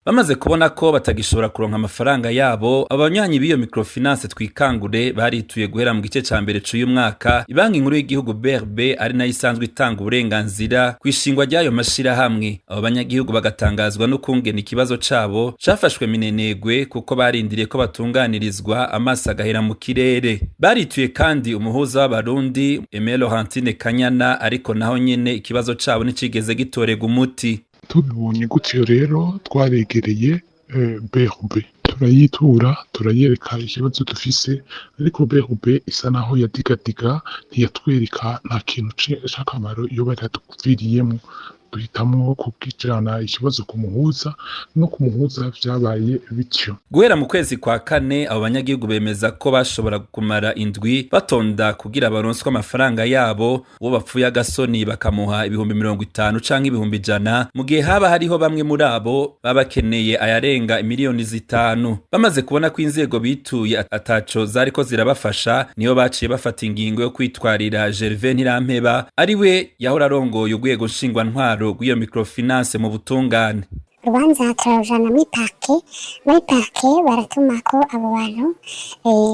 Bamaze kubona ko batagishobora kuronka amafaranga yabo, abanywanyi b'iyo microfinance Twikangure barituye guhera mu gice ca mbere c'uyu mwaka Ibanki Nkuru y'igihugu BRB, ari nayo isanzwe itanga uburenganzira kw'ishingwa ry'ayo mashirahamwe. Abo banyagihugu bagatangazwa n'ukungena ikibazo cabo cafashwe minenegwe, kuko barindiriye ko batunganirizwa amaso agahera mu kirere. Barituye kandi umuhuza w'Abarundi Aimé Laurentine Kanyana, ariko naho nyene ikibazo cabo nticigeze gitorerwa umuti. Tubibonye gutyo rero, twaregereye BRB, turayitura, turayereka ikibazo dufise, ariko BRB isa naho yadigadiga, ntiyatwereka nta kintu c'akamaro yoba yaraduviriyemwo. Duhitamwo kubwijana ikibazo ku muhuza, no ku muhuza vyabaye bityo. Guhera mu kwezi kwa kane, abo banyagihugu bemeza ko bashobora kumara indwi batonda kugira baronswe amafaranga yabo. Uwo bapfuye agasoni bakamuha 50,000 canke 100,000, mu gihe haba hariho bamwe muri abo baba bakeneye ayarenga 5 miliyoni. Bamaze kubona ko inzego bituye ataco zariko zirabafasha, niyo baciye bafata ingingo yo kwitwarira Gervais Ntirampeba, ari we yahora arongoye urwego nshingwantwaro rw'iyo microfinance, mu butungane. Urubanza turarujana muri parquet. Muri parquet baratumako abo bantu,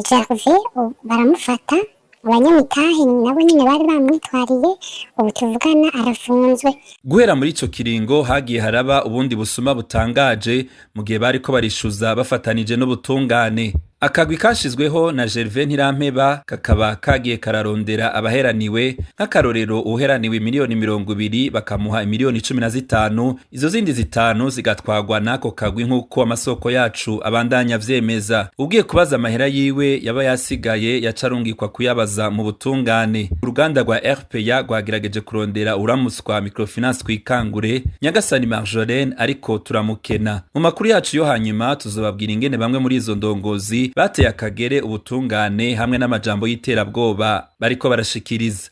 Gervais baramufata, abanyamitahe nabo nyene bari bamwitwariye. Ubu tuvugana arafunzwe. Guhera muri ico kiringo hagiye haraba ubundi busuma butangaje mu gihe bariko barishuza bafatanije n'ubutungane. Akagwi kashizweho na Gervais Ntirampeba kakaba kagiye kararondera abaheraniwe. Nk'akarorero, uheraniwe 20 miliyoni bakamuha 15 miliyoni, izo zindi zitanu zigatwagwa n'ako kagwi, nk'uko amasoko yacu abandanya avyemeza. Ugiye kubaza amahera yiwe yaba yasigaye, yaca arungikwa kuyabaza mu butungane. Uruganda rwa RPA rwagerageje kurondera uramutswa microfinance Twikangure, Nyagasani Marjolaine, ariko turamukena. Mu makuru yacu yo hanyuma tuzobabwira ingene bamwe muri izo ndongozi bateye akagere ubutungane hamwe n'amajambo y'iterabwoba bariko barashikiriza.